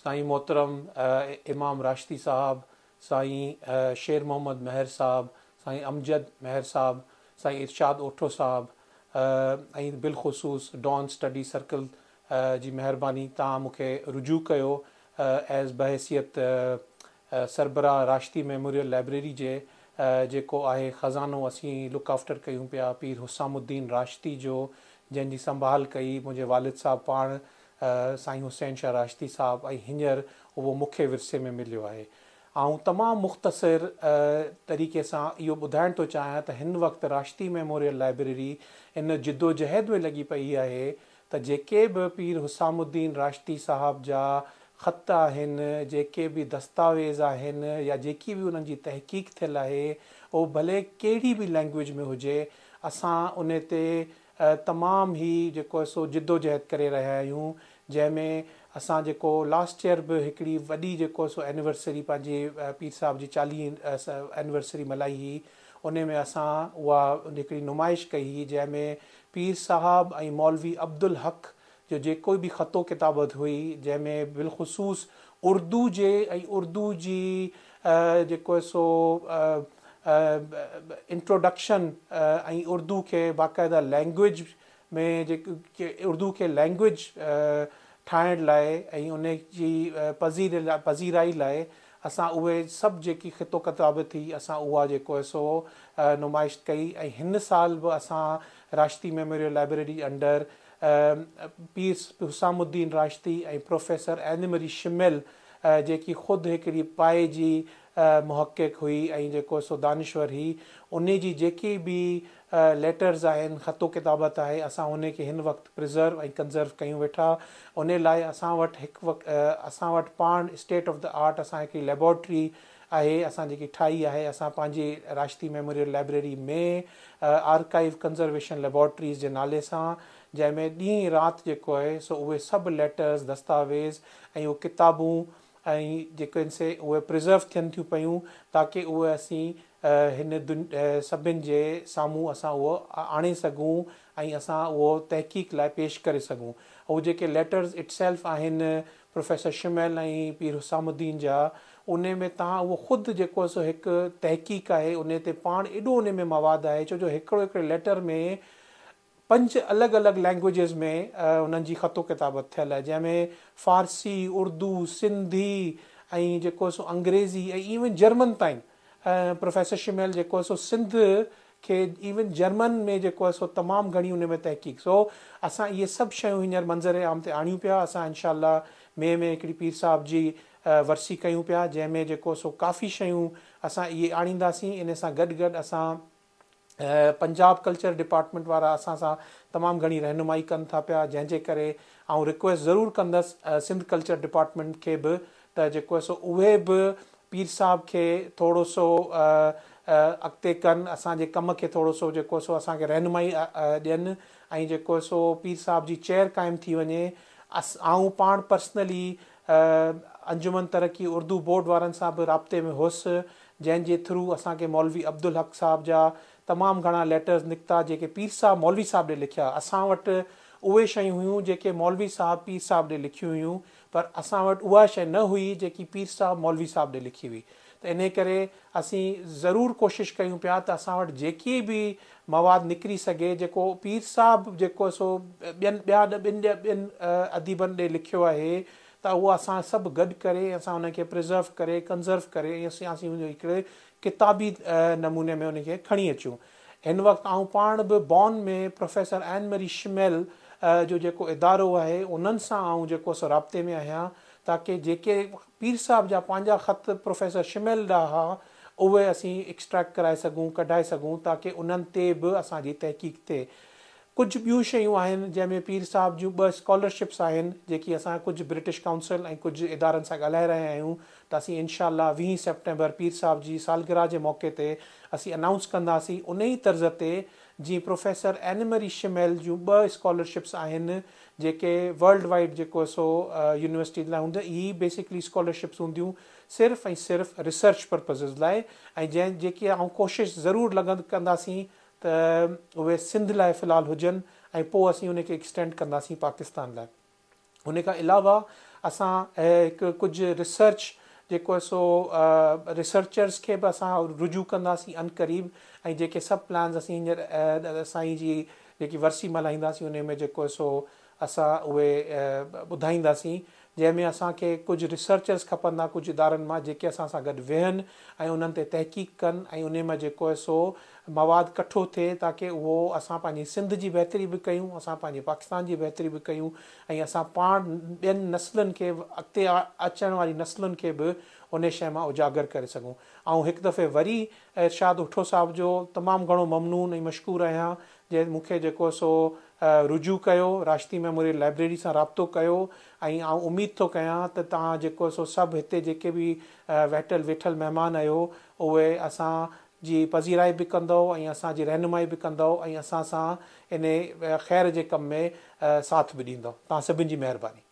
سائين محترم امام راشدي صاحب، سائين شير محمد مهر صاحب، سائين امجد مهر صاحب، سائين ارشاد اوٺو صاحب ۽ بالخصوص ڊان اسٽڊي سرڪل جي مهرباني توهان مون کي رجوع ڪيو ايز بحيثيت سربراهه راشدي ميموريل لائبريري جي جيڪو آهي خزانو اسين لڪ آفٽر ڪيون پيا پير حسام الدين راشدي جو جنهن جي سنڀال ڪئي منهنجي والد صاحب پاڻ سائين حسين شاهه راشدي صاحب ۽ هينئر اهو مون کي ورثي ۾ مليو آهي. آئون تمام مختصر طريقي سان اهو ٻڌائڻ ٿو چاهيان ته هن وقت راشدي ميموريل لائبريري ان جدوجهد ۾ لڳي پئي آهي ته جيڪي به پير حسام الدين راشدي صاحب جا خط آهن، جيڪي به دستاويز آهن يا جيڪي به انهن جي تحقيق ٿيل آهي اهو ڀلي ڪهڙي به لينگويج ۾ هجي اسان ان تي تمام هي جيڪو آهي سو جدوجهد ڪري رهيا آهيون جنهن ۾ اسان جيڪو لاسٽ ايئر به هڪڙي وڏي جيڪو آهي سو اينيورسري پنهنجي پير صاحب جي 40 اينيورسري ملهائي هئي انهي ۾ اسان اها هڪڙي نمائش ڪئي هئي جنهن ۾ پير صاحب ۽ مولوي عبدالحق جو جيڪو به خط و ڪتابت هئي جنهن ۾ بالخصوص اردو جي ۽ اردو جي جيڪو آهي سو انٽروڊڪشن ۽ اردو کي باقاعده لينگويج ۾ اردو کي لينگويج ٺاهڻ لاء ۽ ان جي پذيرائي لاء اسان اهي سڀ جيڪي خط و ڪتابت ٿي اسان اها جيڪو آهي سو نمائش ڪئي ۽ هن سال به اسان راشدي ميموريل لائبريري انڊر پير حسام الدين راشدي ۽ پروفيسر اينمري شمل جيڪي خود هڪڙي پائي جي محقق هئي ۽ جيڪو سو دانشور هئي انهي جي جيڪي به ليٽرز آهن خط و ڪتابت آهي اسان انهي کي هن وقت پرزرو ۽ ڪنزرو ڪيون ويٺا انهي لاء اسان وٽ هڪ وقت اسان وٽ پاڻ اسٽيٽ آف the art اسان هڪڙي ليبارٽري آهي اسان جيڪي ٺاهي آهي اسان پنهنجي Rashdi memorial library ۾ archive conservation laboratories جي نالي سان جنهن ۾ ڏينهن رات جيڪو آهي سو اهي سڀ ليٽرز دستاويز ۽ اهي ڪتابون ۽ جيڪي آهن سي اهي پرزرو ٿين ٿيون پيون تاڪه اهي اسين هن سڀن جي سامهون اسان اهو آڻي سگهون ۽ اسان اهو تحقيق لاء پيش ڪري سگهون. اهي جيڪي ليٽرز it self آهن پروفيسر شمل ۽ پير حسام الدين جا انهي ۾ توهان اهو خود جيڪو آهي سو هڪ تحقيق آهي انهي تي پاڻ ايڏو انهي ۾ مواد آهي ڇو جو هڪڙو هڪڙي ليٽر ۾ پنج الڳ الڳ لينگويجز ۾ انهن جي خط و ڪتابت ٿيل آهي جنهن ۾ فارسي، اردو، سنڌي ۽ جيڪو آهي سو انگريزي ۽ ايون جرمن تائين پروفيسر شمل جيڪو آهي سو سنڌ کي ايون جرمن ۾ جيڪو آهي سو تمام گهڻي ان ۾ تحقيق سو اسان اهي سڀ شيون هينئر منظر عام تي آڻيون پيا اسان انشاء الله مئي ۾ هڪڙي پير صاحب جي ورسي ڪيون پيا جنهن ۾ جيڪو سو ڪافي شيون اسان اهي آڻينداسين ان سان گڏ گڏ اسان پنجاب ڪلچر ڊپارٽمينٽ وارا اسان سان تمام گهڻي رهنمائي ڪن ٿا پيا جنهن جي ڪري آئون رڪويسٽ ضرور ڪندس سنڌ ڪلچر ڊپارٽمينٽ کي به ته جيڪو آهي سو اهي به پير صاحب کي ٿورو سو اڳتي ڪن اسان جي ڪم کي ٿورو سو جيڪو سو اسان کي رهنمائي ڏين ۽ جيڪو سو پير صاحب جي چيئر قائم ٿي وڃي آئون پاڻ پرسنلي انجمن ترقي اردو بورڊ وارن سان به رابطي ۾ هوس جنهن جي ٿرو اسان کي مولوي عبدالحق صاحب جا تمام گهڻا ليٽرز نڪتا جيڪي پير صاحب مولوي صاحب ڏي لکيا. اسان وٽ اهي شيون هيون جيڪي مولوي صاحب پير صاحب ڏي لکيون هيون پر اسان وٽ اها شيء نه هئي جيڪي پير صاحب مولوي صاحب ڏي لکي هئي ته انهي ڪري اسين ضرور ڪوشش ڪيون پيا ته اسان وٽ جيڪي به مواد نڪري سگهي جيڪو پير صاحب جيڪو سو ٻين ٻيا ٻن ٻين اديبن ڏي لکيو آهي ته اهو اسان سڀ گڏ ڪري اسان ان کي پرزرو ڪري ڪنزرو ڪري ۽ اسين ان جو هڪڙي ڪتابي نموني ۾ ان کي کڻي اچون. هن وقت آئون پاڻ به بون ۾ پروفيسر اين مري شميل جو جيڪو ادارو آهي انهن سان آئون جيڪو سو رابطي ۾ آهيان تاڪه جيڪي پير صاحب جا پنهنجا خط پروفيسر شميل ڏانهن ها اهي اسين ايڪسٽريڪٽ ڪرائي سگهون ڪڍائي سگهون تاڪه انهن تي به اسان جي تحقيق ٿئي. ڪجهه ٻيون شيون آهن جنهن ۾ پير صاحب جون ٻه اسڪالرشپس آهن جيڪي اسان ڪجهه برٽش ڪائونسل ۽ ڪجهه ادارن سان ڳالهائي رهيا آهيون ته اسين انشاء الله ويهين سيپٽمبر پير صاحب جي سالگرهه جي موقعي تي اسين انائونس ڪنداسين انهي طرز تي جيئن پروفيسر اينمري شميل جون ٻه اسڪالرشپس آهن جيڪي ورلڊ وائيڊ جيڪو سو يونيورسٽيز لاء هونديون هي بيسڪلي اسڪالرشپس هونديون صرف ۽ صرف ريسرچ پرپزز لاء ۽ جنهن جيڪي آئون ڪوشش ضرور لڳند ڪنداسين ته اهي سنڌ لاء في الحال هجن ۽ پوء اسين ان کي ايڪسٽينڊ ڪنداسين پاڪستان لاء. ان کان علاوه اسان هڪ ڪجهه ريسرچ جيڪو آهي سو ريسرچرز کي به اسان رجوع ڪنداسين عنقريب ۽ جيڪي سڀ پلانز اسين هينئر سائين جي جيڪي ورسي ملهائينداسين انهي ۾ جيڪو آهي سو اسان اهي ٻڌائينداسين جنهن ۾ اسان کي ڪجهه ريسرچرز کپندا ڪجهه ادارن مان جيڪي اسان سان گڏ ويهن ۽ انهن تي تحقيق ڪن ۽ انهي مان جيڪو آهي سو مواد ڪٺو ٿئي تاڪه اهو اسان پنهنجي سنڌ جي بهتري به ڪيون اسان پنهنجي پاڪستان جي بهتري به ڪيون ۽ اسان پاڻ ٻين نسلن کي اڳتي اچڻ واري نسلن کي به انهي شيء مان اجاگر ڪري سگهون. آئون هڪ دفعي وري ارشاد اوٺو صاحب جو تمام گهڻو ممنون ۽ مشڪور آهيان جنهن مون کي جيڪو سو رجوع ڪيو، راشدي ميموريل لائبريري سان رابطو ڪيو ۽ آئون اميد ٿو ڪيان ته توهان جيڪو سو سڀ هتي جيڪي به ويٺل ويٺل مهمان آهيو اهي اسان جي پذيرائي به ڪندؤ ۽ اسان جي رهنمائي به ڪندؤ ۽ اسان سان انهي خير جي ڪم ۾ ساٿ به ڏيندؤ. توهان سڀن جي مهرباني.